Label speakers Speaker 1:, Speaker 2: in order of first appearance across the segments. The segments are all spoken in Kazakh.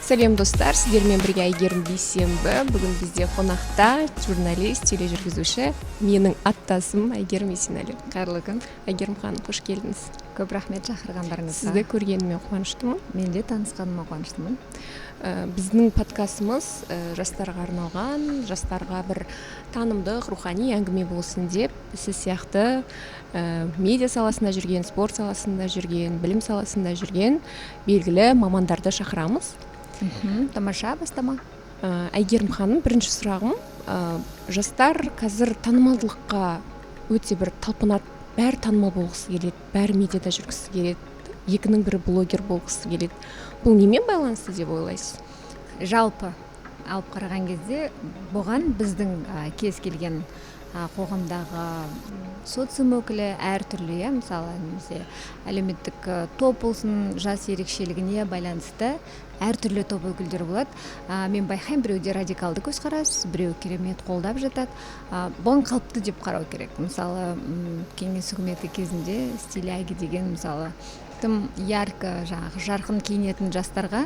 Speaker 1: Сәлем, достар! Сіздермен бірге Әйгерім Бейсенбі. Бүгін бізде қонақта журналист, тележүргізуші, менің аттасым Әйгерім Есенәлі.
Speaker 2: Қайырлы күн!
Speaker 1: Әйгерім ханым, қош келдіңіз!
Speaker 2: Көп рахмет шақырғандарыңызға.
Speaker 1: Сізді көргеніме қуаныштымын.
Speaker 2: Мен де танысқаныма қуаныштымын.
Speaker 1: Біздің подкастымыз жастарға арналған, жастарға бір танымдық, рухани әңгіме болсын деп, сіз сияқты медиа саласында жүрген, спорт саласында жүрген, білім саласында жүрген белгілі мамандарды шақырамыз.
Speaker 2: Тамаша бастама.
Speaker 1: Әйгерім ханым, бірінші сұрағым: жастар қазір танымалдылыққа өте бір талпынады, бәрі танымал болғысы келеді, бәрі медиада жүргісі келеді, екінің бірі блогер болғысы келеді. Бұл немен байланысты деп ойлайсыз?
Speaker 2: Жалпы алып қараған кезде, бұған біздің кез келген қоғамдағы социум өкілі әртүрлі, иә, мысалы, немесе әлеуметтік топ болсын, жас ерекшелігіне байланысты әртүрлі топ өкілдері болады. Мен байқаймын, біреуде радикалды көзқарас, біреу керемет қолдап жатады. Бұны қалыпты деп қарау керек. Мысалы, кеңес үкіметі кезінде стиляги деген, мысалы, тым ярко, жаңағы жарқын киінетін жастарға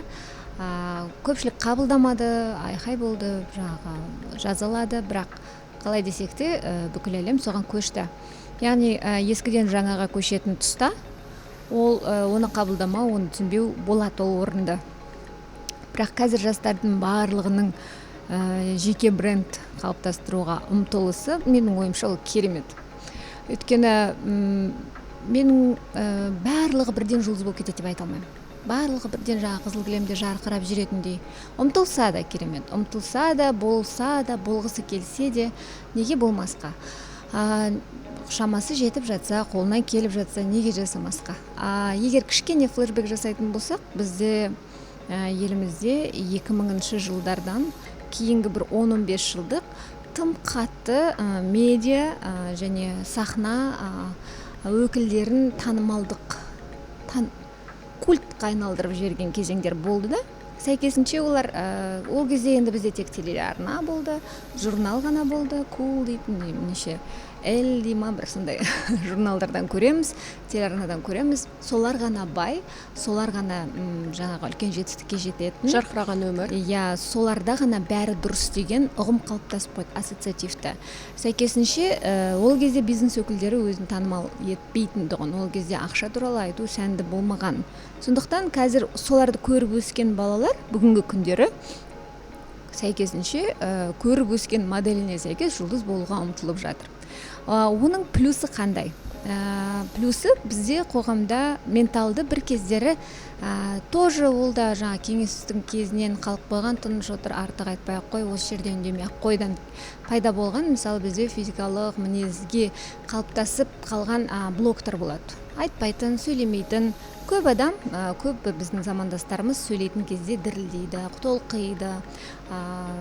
Speaker 2: көпшілік қабылдамады, айқай болды, жаңағы жазалады. Бірақ қалай десек те, бүкіл әлем соған көшті. Яғни ескіден жаңаға көшетін тұста ол оны қабылдамау, оны түсінбеу болады, ол орынды. Бірақ қазір жастардың барлығының жеке бренд қалыптастыруға ұмтылысы, менің ойымша, ол керемет. Өйткені менің барлығы бірден жұлдыз болып кетеді деп айта алмаймын, барлығы бірден жаңағы қызыл кілемде жарқырап жүретіндей. Ұмтылса да керемет, ұмтылса да, болса да, болғысы келсе де, неге болмасқа? Шамасы жетіп жатса, қолынан келіп жатса, неге жасамасқа? Егер кішкене флешбек жасайтын болсақ, бізде елімізде 2000 жылдардан кейінгі бір 10-15 жылдық тым қатты медиа және сахна өкілдерін танымалдық культқа айналдырып жіберген кезеңдер болды да. Сәйкесінше олар ол кезде енді бізде тек телеарна болды, журнал ғана болды, Кул дейтін, неше, Эль дей ма, бір сондай журналдардан көреміз, телеарнадан көреміз. Солар ғана бай, солар ғана жаңағы үлкен жетістікке жететін,
Speaker 1: жарқыраған өмір.
Speaker 2: Иә, соларда ғана бәрі дұрыс деген ұғым қалыптасып қойды ассоциативті. Сәйкесінше ол кезде бизнес өкілдері өзін танымал етпейтін тұғын, ол кезде ақша туралы айту сәнді болмаған. Сондықтан қазір соларды көріп өскен балалар бүгінгі күндері сәйкесінше көріп өскен моделіне сәйкес жұлдыз болуға ұмтылып жатыр. Оның плюсы қандай? Плюсы бізде қоғамда менталды бір кездері тоже ол да жаңа кеңестің кезінен қалып қойған «тыныш отыр, артық айтпай ақ қой, осы жерде үндемей ақ қойдан» пайда болған. Мысалы, бізде физикалық мінезге қалыптасып қалған блоктар болады: айтпайтын, сөйлемейтін. Көп адам, көп біздің замандастарымыз сөйлейтін кезде дірілдейді, толқиды,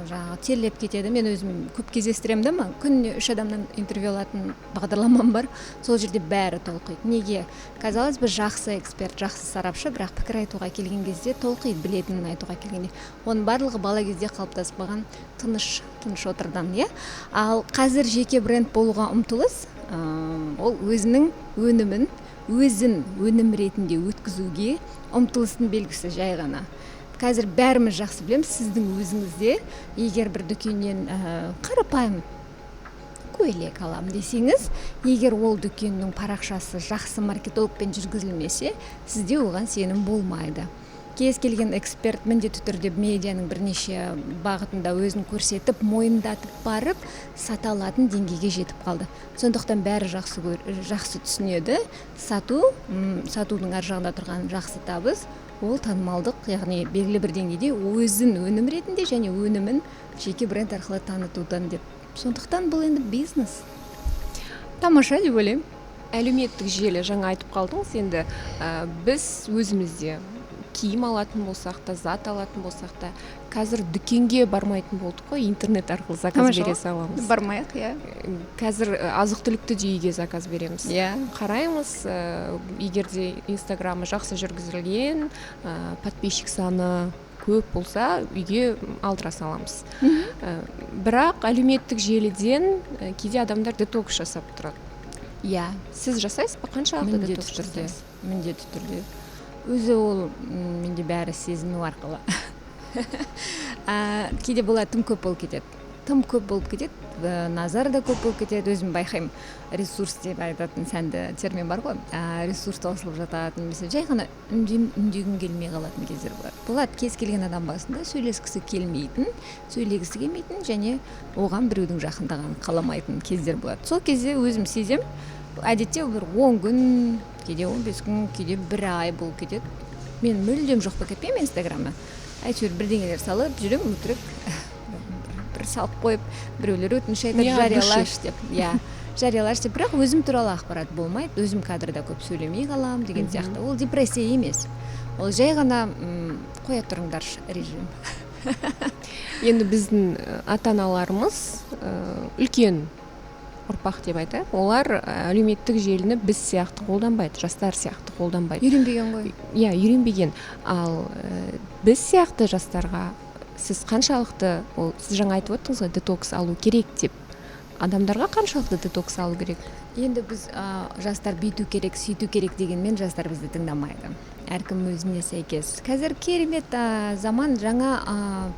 Speaker 2: жаңағы терлеп кетеді. Мен өзім көп кездестіремін да, күніне үш адамнан интервью алатын бағдарламам бар, сол жерде бәрі толқиды. Неге? Казалось бы, жақсы эксперт, жақсы сарапшы, бірақ пікір айтуға келген кезде толқиды, білетінін айтуға келгенде. Оның барлығы бала кезде қалыптасып қалған тыныш, тыныш отырдан, иә. Ал қазір жеке бренд болуға ұмтылыс ол өзінің өнімін, өзін өнім ретінде өткізуге ұмтылыстың белгісі жай ғана. Қазір бәріміз жақсы білеміз, сіздің өзіңізде егер бір дүкеннен қарапайым көйлек аламын десеңіз, егер ол дүкеннің парақшасы жақсы маркетологпен жүргізілмесе, сізде оған сенім болмайды. Кез келген эксперт міндетті түрде медианың бірнеше бағытында өзін көрсетіп, мойындатып барып сата алатын деңгейге жетіп қалды. Сондықтан бәрі жақсы түсінеді: сату, сатудың ар жағында тұрған жақсы табыс ол танымалдық, яғни белгілі бір деңгейде өзін өнім ретінде және өнімін жеке бренд арқылы танытудан деп. Сондықтан бұл енді бизнес, тамаша деп ойлаймын.
Speaker 1: Әлеуметтік желі жаңа айтып қалдыңыз. Енді біз өзімізде киім алатын болсақ та, зат алатын болсақ та, қазір дүкенге бармайтын болдық қой, интернет арқылы заказ бере саламыз.
Speaker 2: Бармай ақ, иә.
Speaker 1: Қазір азық түлікті де үйге заказ береміз. Қараймыз, егер де инстаграмы жақсы жүргізілген, подписчик саны көп болса, үйге алдыра саламыз. Бірақ әлеуметтік желіден кейде адамдар детокс жасап тұрады. Сіз жасайсыз ба? Қаншалықты
Speaker 2: Міндетті
Speaker 1: детокс
Speaker 2: түрде.
Speaker 1: жасайсыз?
Speaker 2: Міндетті түрде. Өзі ол менде бәрі сезіну арқылы. Кейде болады, тым көп болып кетеді, тым көп болып кетеді, назар да көп болып кетеді. Өзім байқаймын, ресурс деп айтатын сәнді термин бар ғой, ресурс таусылып жатады немесе жай ғана үндегім келмей қалатын кездер болады. Болады, кез келген адам басында сөйлескісі келмейтін, сөйлегісі келмейтін және оған біреудің жақындағанын қаламайтын кездер болады. Сол кезде өзім сезем, әдетте бір 10 күн, кейде 15 күн, кейде бір ай болып кетеді. Мен мүлдем жоқ болып кетпеймін инстаграмда, әйтеуір бірдеңелер салып жүремін, өтірік бір салып қойып, біреулер өтініш айтады, жариялашы деп, иә, жариялашы деп. Бірақ өзім туралы ақпарат болмайды, өзім кадрда көп сөйлемей қаламын деген сияқты. Ол депрессия емес, ол жай ғана қоя тұрыңдаршы режим.
Speaker 1: Енді біздің ата-аналарымыз, үлкен ұрпақ деп айтайық, олар әлеуметтік желіні біз сияқты қолданбайды, жастар сияқты қолданбайды.
Speaker 2: Үйренбеген ғой.
Speaker 1: Иә, үйренбеген. Ал біз сияқты жастарға сіз қаншалықты, ол сіз жаңа айтып отырсыз ғой, детокс алу керек деп, адамдарға қаншалықты детокс алу керек?
Speaker 2: Енді біз жастар бүйту керек, сөйту керек дегенмен жастар бізді тыңдамайды. Әркім өзіне сәйкес. Қазір керемет заман, жаңа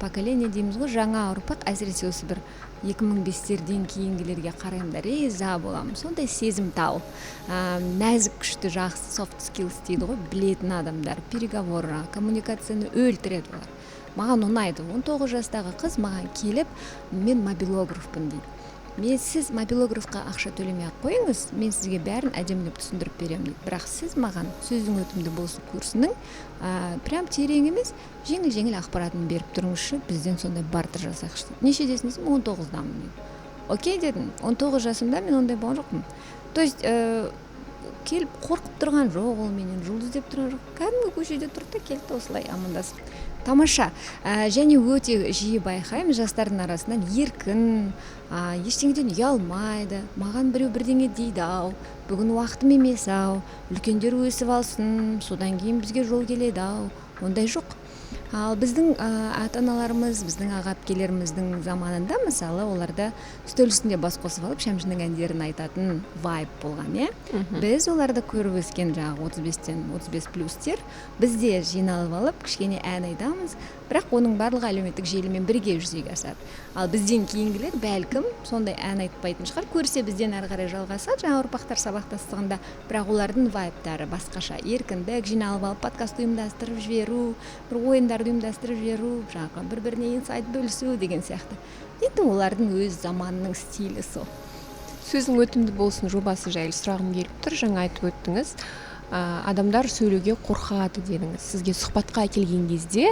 Speaker 2: поколение дейміз ғой, жаңа ұрпақ, әсіресе осы бір 2005-терден кейінгілерге қараймын да риза боламын. Сондай сезімтал, нәзік, күшті, жақсы soft skills дейді ғой, білетін адамдар, переговор, коммуникацияны өлтіреді олар. Маған ұнайды. 19 жастағы қыз маған келіп, мен мобилографпын дейді. Мен сіз мобилографқа ақша төлемей ақ қойыңыз, мен сізге бәрін әдемілеп түсіндіріп беремін дейді. Бірақ сіз маған сөзің өтімді болсын курсының прям терең емес, жеңіл-жеңіл ақпаратын беріп тұрыңызшы, бізден сондай бартер жасайықшы дейді. Нешедесің десем, 19-дамын дейді. Окей дедім, 19 жасымда мен ондай болған жоқпын. То есть келіп қорқып тұрған жоқ ол менен, жұлдыз деп тұрған жоқ. Кәдімгі көшеде тұрды да келді осылай амандасып. Тамаша. Және өте жиі байқаймын, жастардың арасынан еркін, ештеңеден ұялмайды. Маған біреу бірдеңе дейді ау, бүгін уақытым емес ау, үлкендер өсіп алсын, содан кейін бізге жол келеді ау, ондай жоқ. Ал біздің ата-аналарымыз, біздің аға әпкелеріміздің заманында, мысалы, оларда үстел үстінде бас қосып алып Шәмшінің әндерін айтатын вайб болған, иә? Біз оларды көріп өскен жаңағы 35-тен 35 плюстер, біз де жиналып алып кішкене ән айтамыз, бірақ оның барлығы әлеуметтік желімен бірге жүзеге асады. Ал бізден кейінгілер бәлкім сондай ән айтпайтын шығар, көрсе бізден әрі қарай жалғасады жаңа ұрпақтар сабақтастығында, бірақ олардың вайбтары басқаша, еркіндік, жиналып алып подкаст ұйымдастырып жіберу, бір ойындарды ұйымдастырып жіберу, жаңағы бір-біріне инсайт бөлісу деген сияқты. Енді олардың өз заманының стилі сол.
Speaker 1: Сөзің өтімді болсын жобасы жайлы сұрағым келіп тұр, жаңа айтып өттіңіз. Адамдар сөйлеуге қорқады дедіңіз. Сізге сұхбатқа келген кезде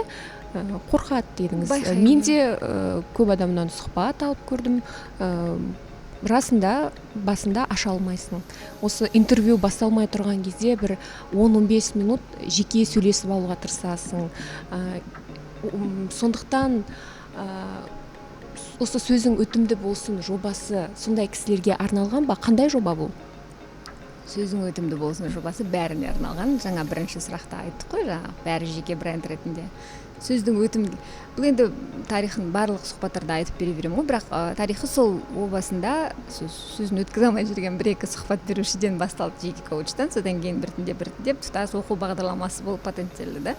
Speaker 1: қорқады дедіңіз.
Speaker 2: Байқаймын.
Speaker 1: Мен де көп адамнан сұхбат алып көрдім. Расында басында аша алмайсың. Осы интервью басталмай тұрған кезде бір 10-15 минут жеке сөйлесіп алуға тырысасың. Сондықтан осы сөзің өтімді болсын жобасы сондай кісілерге арналған ба? Қандай жоба бұл?
Speaker 2: Сөзің өтімді болсын жобасы бәріне арналған. Жаңа бірінші сұрақта айттық қой, жаңа бәрі жеке бренд ретінде. Сөздің өтімді, бұл енді тарихын барлық сұхбаттарда айтып бере беремін ғой, бірақ тарихы сол о басында сөзін өткізе алмай жүрген бір-екі сұхбат берушіден басталды, жеке коучтан, содан кейін біртіндеп тұтас оқу бағдарламасы болып патенттелді да.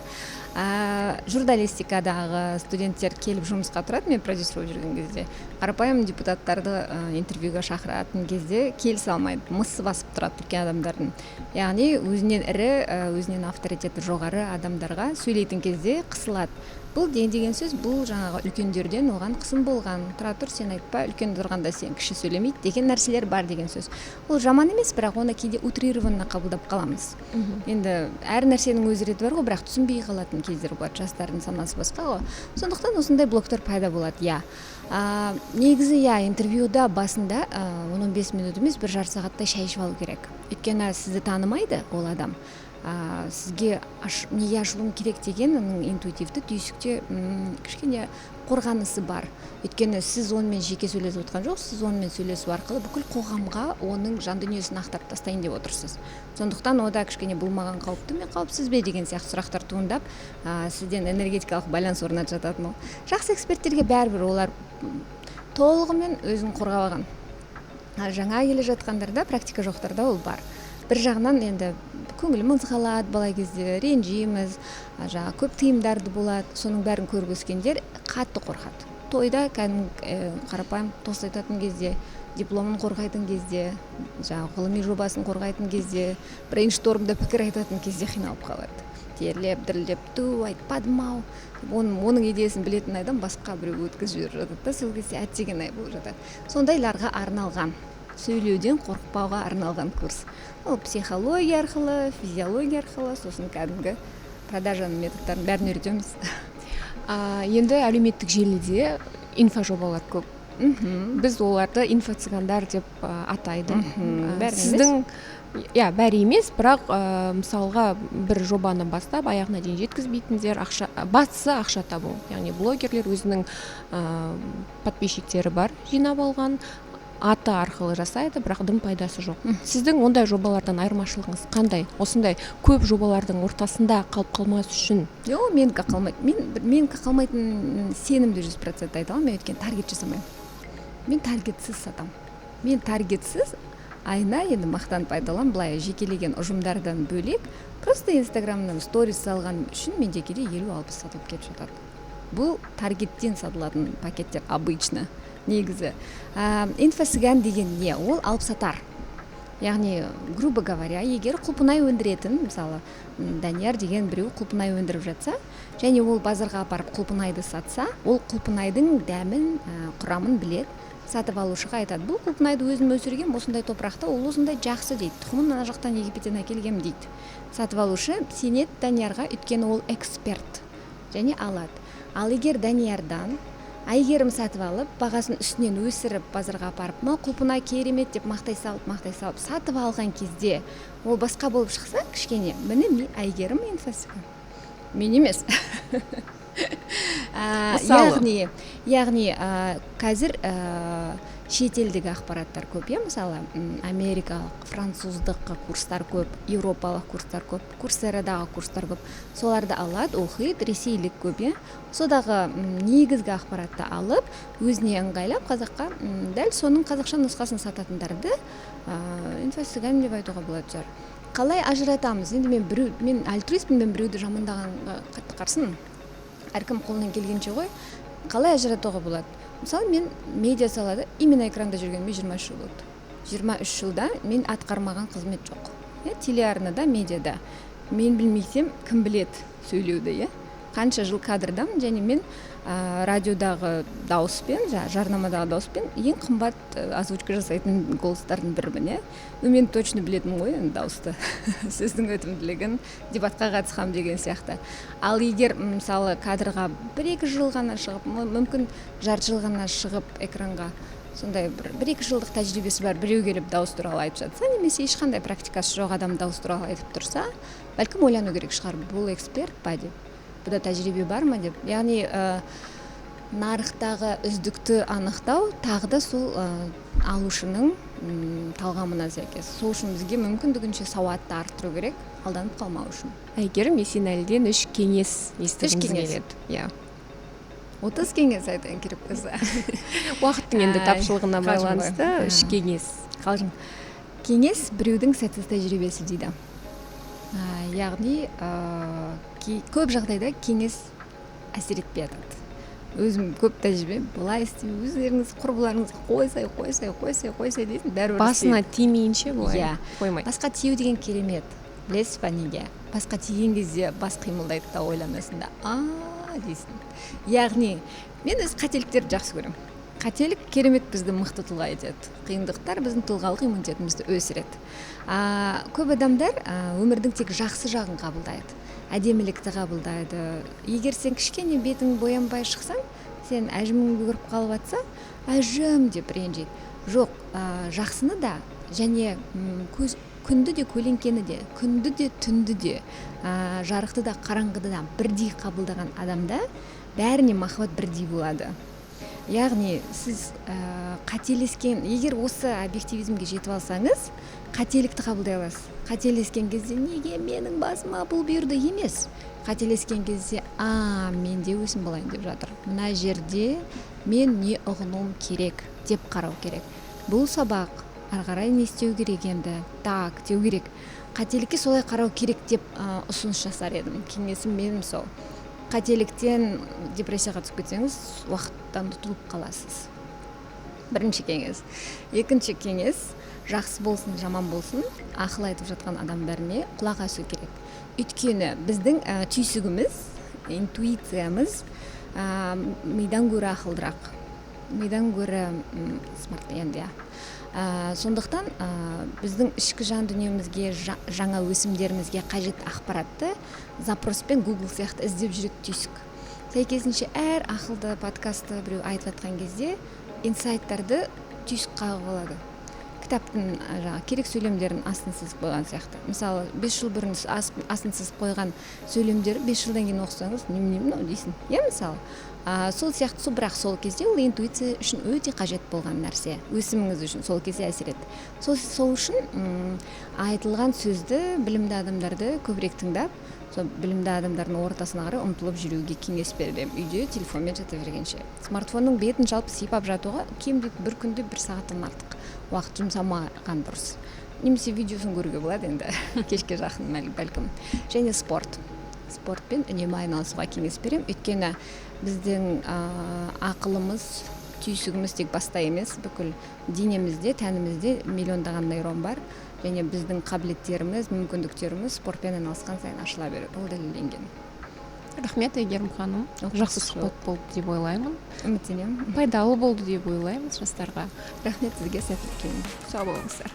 Speaker 2: Журналистикадағы студенттер келіп жұмысқа тұрады, мен продюсер болып жүрген кезде қарапайым депутаттарды интервьюға шақыратын кезде келісе алмайды, мысы басып тұрады үлкен адамдардың. Яғни өзінен ірі, өзінен авторитеті жоғары адамдарға сөйлейтін кезде қысылады. Бұл деген сөз, бұл жаңағы үлкендерден оған қысым болған. Тұра тұр, сен айтпа, үлкен тұрғанда сен кіші сөйлемейді деген нәрселер бар деген сөз. Ол жаман емес, бірақ оны кейде утрированно қабылдап қаламыз. Енді әр нәрсенің өз реті бар ғой, бірақ түсінбей қалатын кездер болады, жастардың санасы басқа ғой. Сондықтан осындай блоктар пайда болады, иә. Негізі, иә, интервьюда басында 10-15 минут емес, бір жарты сағаттай шай ішіп алу керек. Өйткені сізді танымайды ол адам. Сізге неге ашылуым керек деген оның интуитивті түйсікте кішкене қорғанысы бар. Өйткені сіз онымен жеке сөйлесіп отқан жоқ, сіз онымен сөйлесу арқылы бүкіл қоғамға оның жан дүниесін ақтарып тастайын деп отырсыз. Сондықтан ода кішкене бұл маған қауіпті ме, қауіпсіз бе деген сияқты сұрақтар туындап, сізден энергетикалық байланыс орнатып жататын ол. Жақсы эксперттерге бәрібір олар толығымен өзін қорғап алған. Ал жаңа келе жатқандарда, практика жоқтарда ол бар. Бір жағынан енді көңіліміз қалады, бала кезде ренжиміз, жаңағы көп тыйымдарды болады, соның бәрін көріп өскендер қатты қорқады. Тойда кәдімгі қарапайым тост айтатын кезде, дипломын қорғайтын кезде, жаңағы ғылыми жобасын қорғайтын кезде, брейнштормда пікір айтатын кезде қиналып қалады. Терлеп, дірілдеп, ту, айтпадым ау. Оның идеясын білетін адам басқа біреу өткізіп жіберіп жатады да, сол кезде әттеген-ай болып жатады. Сондайларға арналған, сөйлеуден қорықпауға арналған курс. Ол психология арқылы, физиология арқылы, сосын кәдімгі продажаның методтарын бәрін үйретеміз.
Speaker 1: Енді әлеуметтік желіде инфожобалар көп. Біз оларды инфо-цыгандар деп атайды. Сіздің иә, бәрі емес, бірақ мысалға бір жобаны бастап аяғына дейін жеткізбейтіндер, ақша, бастысы ақша табу. Яғни блогерлер өзінің подписчиктері бар, жинап алған, аты арқылы жасайды, бірақ дым пайдасы жоқ. Сіздің ондай жобалардан айырмашылығыңыз қандай? Осындай көп жобалардың ортасында қалып қалмас үшін.
Speaker 2: Жоқ, менікі қалмайды. Менікі қалмайтын сенімді 100% айта аламын, мен өйткені таргет жасамаймын. Мен таргетсіз сатамын. Мен таргетсіз айына, енді мақтанып айта аламын, былай жекелеген ұжымдардан бөлек, просто Инстаграмнан сторис салған үшін менде кейде 50-60 сатылып кетіп жатады. Бұл таргеттен сатылатын пакеттер обычно негізі. Инфо-цыган деген не? Ол алып сатар. Яғни, грубо говоря, егер құлпынай өндіретін, мысалы, Данияр деген біреу құлпынай өндіріп жатса, және ол базарға апарып құлпынайды сатса, ол құлпынайдың дәмін, құрамын біледі. Сатып алушыға айтады, бұл құлпынайды өзім өсіргем, осындай топырақта, ол осындай жақсы дейді, тұқымын ана жақтан Египеттен әкелгем дейді. Сатып алушы сенеді Даниярға, өйткені ол эксперт және алады. Ал егер Даниярдан Әйгерім сатып алып, бағасын үстінен өсіріп базарға апарып, мынау құлпынай керемет деп мақтай салып, мақтай салып, сатып алған кезде ол басқа болып шықса, кішкене, міне Әйгерім инфо-цыган. Мен емес. Яғни қазір шетелдік ақпараттар көп, иә, мысалы, америкалық, француздық курстар көп, еуропалық курстар көп, Курсерадағы курстар көп. Соларды алады, оқиды, ресейлік көп, иә. Содағы негізгі ақпаратты алып, өзіне ыңғайлап қазаққа, дәл соның қазақша нұсқасын сататындарды инфо-цыган деп айтуға болады шығар. Қалай ажыратамыз? Енді мен альтруистпін, мен біреуді жамандағанға қатты қарсымын. Әркім қолынан келгенше ғой. Қалай ажыратуға болады? Мысалы, мен медиа салада именно экранда жүргеніме 23 жыл болды. 23 жылда мен атқармаған қызмет жоқ. Иә, телеарнада, медиада. Мен білмесем, кім біледі сөйлеуді, иә? Қанша жыл кадрдамын, және мен радиодағы дауыспен, жарнамадағы дауыспен ең қымбат озвучка жасайтын голостардың бірімін, иә? Мен точно білетінмін ғой енді дауысты, сөздің өтімділігін, дебатқа қатысқам деген сияқты. Ал егер, мысалы, кадрға 1-2 жыл ғана шығып, мүмкін жарты жыл ғана шығып экранға, сондай бір-екі жылдық тәжірибесі бар біреу келіп дауыс туралы айтып жатса, немесе ешқандай практикасы жоқ адам дауыс туралы айтып тұрса, бәлкім ойлану керек шығар, бұл эксперт па деп, бұда тәжірибе бар ма деп. Яғни, нарықтағы үздікті анықтау тағы да сол алушының талғамына сәйкес. Сол үшін бізге мүмкіндігінше сауатты арттыру керек, алданып қалмау үшін.
Speaker 1: Әйгерім Есенәліден 3 кеңес естігіміз
Speaker 2: 3 кеңес.
Speaker 1: келеді. Иә.
Speaker 2: 30 кеңес айтайын керек болса.
Speaker 1: Уақыттың енді тапшылығына
Speaker 2: Қалжың ғой.
Speaker 1: байланысты 3 кеңес.
Speaker 2: Қалжың. Кеңес біреудің сәтсіз тәжірибесі дейді. Яғни, көп жағдайда кеңес әсер етпей жатады. Өзім көп тәжірибе, былай істеу, өздеріңіз құрбыларыңыз қойсай, қойсай, қойсай, қойсай дейсің, бәрібір
Speaker 1: Басына
Speaker 2: істейді.
Speaker 1: тимейінше былай
Speaker 2: Иә.
Speaker 1: қоймайды.
Speaker 2: Басқа тию деген керемет. Білесіз ба неге? Басқа тиген кезде бас қимылдайды да ойланасың да, а дейсің. Яғни, мен өз қателіктерді жақсы көремін. Қателік керемет бізді мықты тұлға етеді. Қиындықтар біздің тұлғалық иммунитетімізді өсіреді. Көп адамдар, өмірдің тек жақсы жағын қабылдайды, әдемілікті қабылдайды. Егер сен кішкене бетің боянбай шықсаң, сен әжімің көріп қалып атса, әжім деп ренжиді. Жоқ, жақсыны да, және, көз, күнді де көлеңкені де, күнді де түнді де, жарықты да қараңғыды да бірдей қабылдаған адамда бәріне махаббат бірдей болады. Яғни сіз, қателескен, егер осы объективизмге жетіп алсаңыз, қателікті қабылдай аласыз. Қателескен кезде неге менің басыма бұл бұйырды емес. Қателескен кезде, а, мен де өсім болайын деп жатыр. Мына жерде мен не ұғынуым керек деп қарау керек. Бұл сабақ Ары қарай не істеу керек енді, так деу керек. Қателікке солай қарау керек деп ұсыныс жасар едім. Кеңесім менің сол: қателіктен депрессияға түсіп кетсеңіз, уақыттан ұтылып қаласыз. Бірінші кеңес. Екінші кеңес: жақсы болсын, жаман болсын, ақыл айтып жатқан адам бәріне құлақ асу керек. Өйткені біздің түйсігіміз, интуициямыз мидан гөрі ақылдырақ, мидан гөрі смарт енді, иә. Сондықтан біздің ішкі жан дүниемізге, жаңа өсімдерімізге қажет ақпаратты запроспен Google сияқты іздеп жүреді түйсік. Сәйкесінше, әр ақылды подкастты біреу айтып жатқан кезде инсайттарды түйсік қағып алады, кітаптың жаңағы керек сөйлемдерін астын сызып қойған сияқты. Мысалы, 5 жыл бұрын астын сызып қойған сөйлемдер 5 жылдан кейін оқысаңыз, «Немене мынау?» дейсің, иә, мысалы. Сол сияқты сол. Бірақ сол кезде ол интуиция үшін өте қажет болған нәрсе, өсіміңіз үшін сол кезде әсер етті. Сол үшін айтылған сөзді, білімді адамдарды көбірек тыңдап, сол білімді адамдардың ортасына қарай ұмтылып жүруге кеңес беремін, үйде телефонмен жата бергенше. Смартфонның бетін жалпы сипап жатуға кемде бір күнде бір сағаттан артық уақыт жұмсамаған дұрыс немесе видеосын көруге болады енді кешке жақын, бәлкім. Және спортпен үнемі айналысуға кеңес беремін, өйткені біздің ақылымыз, түйсігіміз тек баста емес, бүкіл денемізде, тәнімізде миллиондаған нейрон бар және біздің қабілеттеріміз, мүмкіндіктеріміз спортпен айналысқан сайын ашыла береді. Ол дәлелденген.
Speaker 1: Рахмет, Әйгерім ханым, жақсы сұхбат болды деп ойлаймын.
Speaker 2: Үміттенемін.
Speaker 1: Пайдалы болды деп ойлаймыз жастарға.
Speaker 2: Рахмет сізге, сәттілік тілеймін.
Speaker 1: Сау болыңыздар.